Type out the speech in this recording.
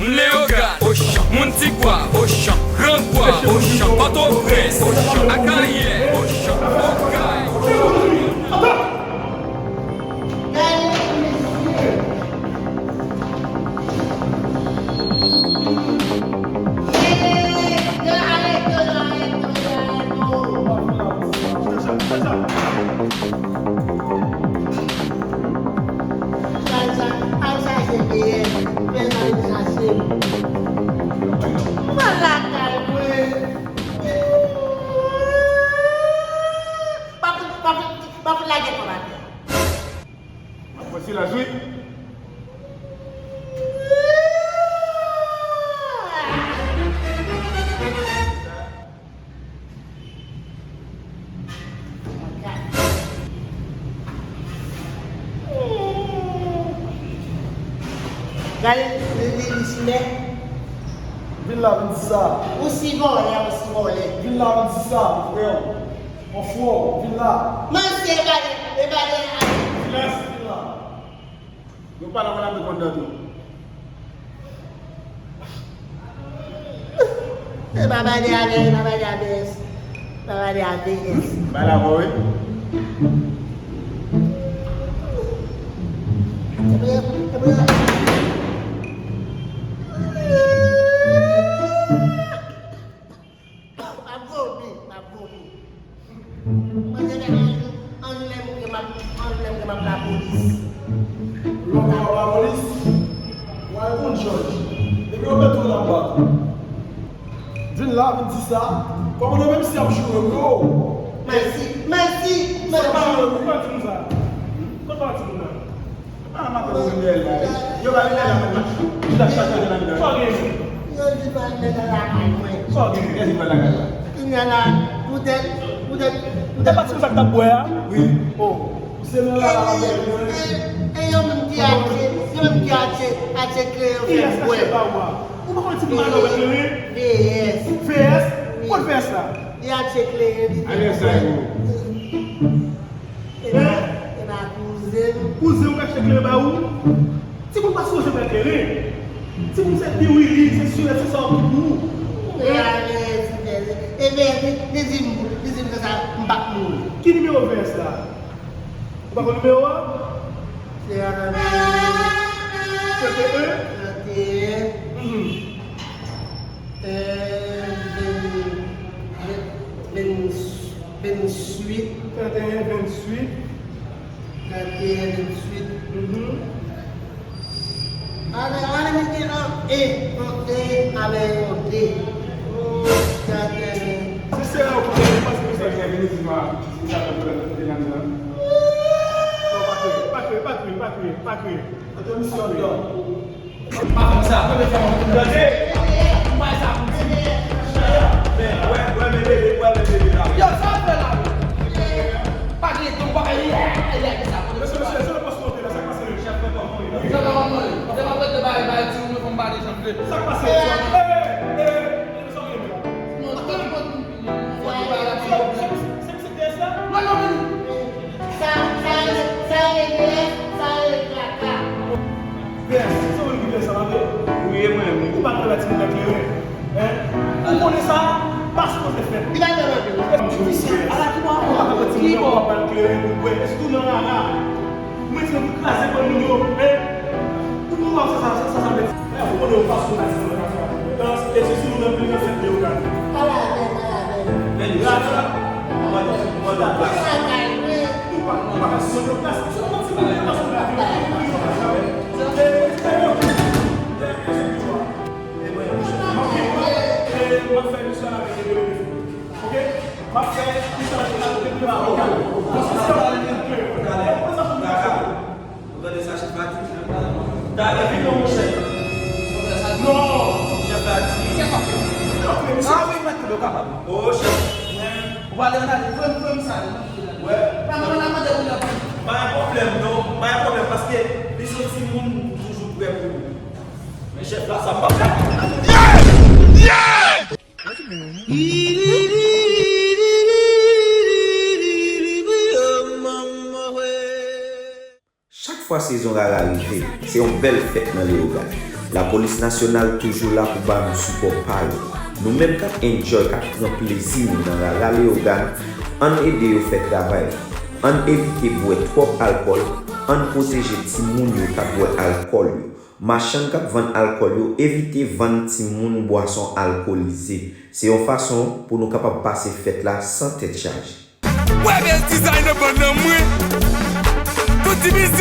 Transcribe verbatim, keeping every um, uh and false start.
Leyogàn, Ochan, moun Tigwav, Ochan, Grangwav, Ochan, Pòtoprens, Ochan, Akayè, Ochan, Okay. Al chache P S, P S al vin chache m. Mwen lakay mwen. Pa fout, pa fout, pa fout lage kò m atè. Mwen silans wi. Gade, li, li, li chimè. Vin la, vin di sa. Ou si vòlè, ou si vòlè. Vin la, vin di sa, frè. Mon frè, vin la. Mesye, e pa de, e pa de. Silans, vin la. Nou pa nan konn ap reponn nan tou. E pa pale avè, e pa pale avè, e pa pale avè. Pale avè wi. M ap vomi, m ap vomi. Mwen se fè anjou, anjou lè m ke m ap, anjou lè m ke m ap lapolis. Lòt w ap lapolis? W al konn jòj. Depi yo mete w nan bak. Vin la, vin di sa. Kòman nou menm si y ap joure m yo? Mèsi, mèsi, mèsi. Sa pa yo, ou pa di m sa. Ou pa di m sa. Ah, m ap tann Rindel la wi. Yo ba Rindel la menm la. Li la chache nan mitan. Sa w gen? Yo di pa Rindel nan lakay mwen. Sa w gen? Rindel di pa lakay la. Kounye a la, poutèt, poutèt, poutèt. E pa ti sa k t ap bwè a? Wi. Oh. Se nan la la bwè. E, e yo menm ki achte, yo menm ki achte, achte kleren fè bwè. Ki yès achte ba w a? Ou pa konn ti malè wè kleren? V S. V S? Wi. Kot V S la? Li achte kleren, li fè bwè. Alè sa yo. E pa, e pa kouzen. Kouzen ou ka chèche kleren ba ou? Timoun pa sonje pran kleren. Timoun se piwili, se sirèt, se sa w ki pou ou. E a, e, e, e, e, li, li di m, li di m se sa, m pa k mouri. Ki nimewo V S la? Ou pa konn nimewo a? Se a, trannteyen. Trannteyen? Mhm. E, ven, ven, ven, ventuit. Trannteyen, ventuit. Trannteyen, ventuit. Mhm. Ale, ale, mete yon E, yon E, ale, yon D. Oh, trannteyen. Se sere ou konnen, paske se trannteyen, ventuit, ventuit, trannteyen. Non, pa kriye, pa kriye, pa kriye, pa kriye, pa kriye. Antre misye anndan. Pa fè sa, premye fwa mwen tande. Ou bay sa pou di. Men, wè, wè, men bebe, wè, men bebe la. Yo, sa w fè la? Pa gen don, pa gen yè, yè, yè, sa. Mesye, mesye, se le pòs monte la, sa k pase? Chèf, mwen pa mouri. Chèf, mwen pa mouri. Se pa prete bay, bay, di ou, mwen fè m pale jan m vle. Sa k pase? Eh, eh, eh, sa w gen la? Non, se le pòs monte. Sa, sa, sa, sa rele, sa rele kaka. Vès, se ou ki fè sa, pa vre? Wi, e mwen menm. Ou pa t konn la timoun nan kleren. Hein? Ou konnen sa, pa sipoze fèt. Li pa t nan anpil. Difisil. Ala ki mwa ou pa ka pran timoun nan pou w ap ba l kleren pou l bwè. Èske ou nan rara? Ou mete pou kraze bann moun yo, hein? Ou pou wè sa, sa, sa, sa, sa vle di. Lè ou konnen ou pa sou la di sa. Dans, e se sou nou nan pil nan fèt Leyogàn. Ala avè m, ala avè m. Men rara, mwen, mwen nan plas. Ala avè m. Ou pa, ou pa ka sou nan plas. Se yon ti moun ki pa sou la di. E, e, e, e, e, mwen, mwen fè misyon avèk e, e, e, Ok? M ap fè misyon avèk depi devan avoka yo. Konstitisyonèl, klè. Ou tande sa, chèf Pati? Talè, vin non, monchè. Non. Chèf Pati. Antre, mesye. Ah wi, mèt, ou kapab. Oh, chèf. Ou pale ann ale. Frè m, frè m, sa. Wè. Pa mwen la mande pou la. Pa gen pwoblèm, non. Pa gen pwoblèm, paske li se yon timoun toujou prè pou ou. Men chèf la, sa m p ap fè. Yeah! Yeah! Chak fwa sezon rara rive, se yon bèl fèt nan Leyogàn. Lapolis Nasyonal toujou la pou ba nou sipò pa yo. Nou menm k ap enjoy, k ap pran plezi nou nan Rara Leyogàn, ann ede yo fè travay la. Ann evite bwè twòp alkòl, ann pwoteje timoun yo k ap bwè alkòl yo. Machann k ap vann alkòl yo evite vann timoun bwason alkolize. Se yon fason pou nou kapab pase fèt la san tèt chaje. Wè bèl dizay nan bann nan mwen. Tout ti biznis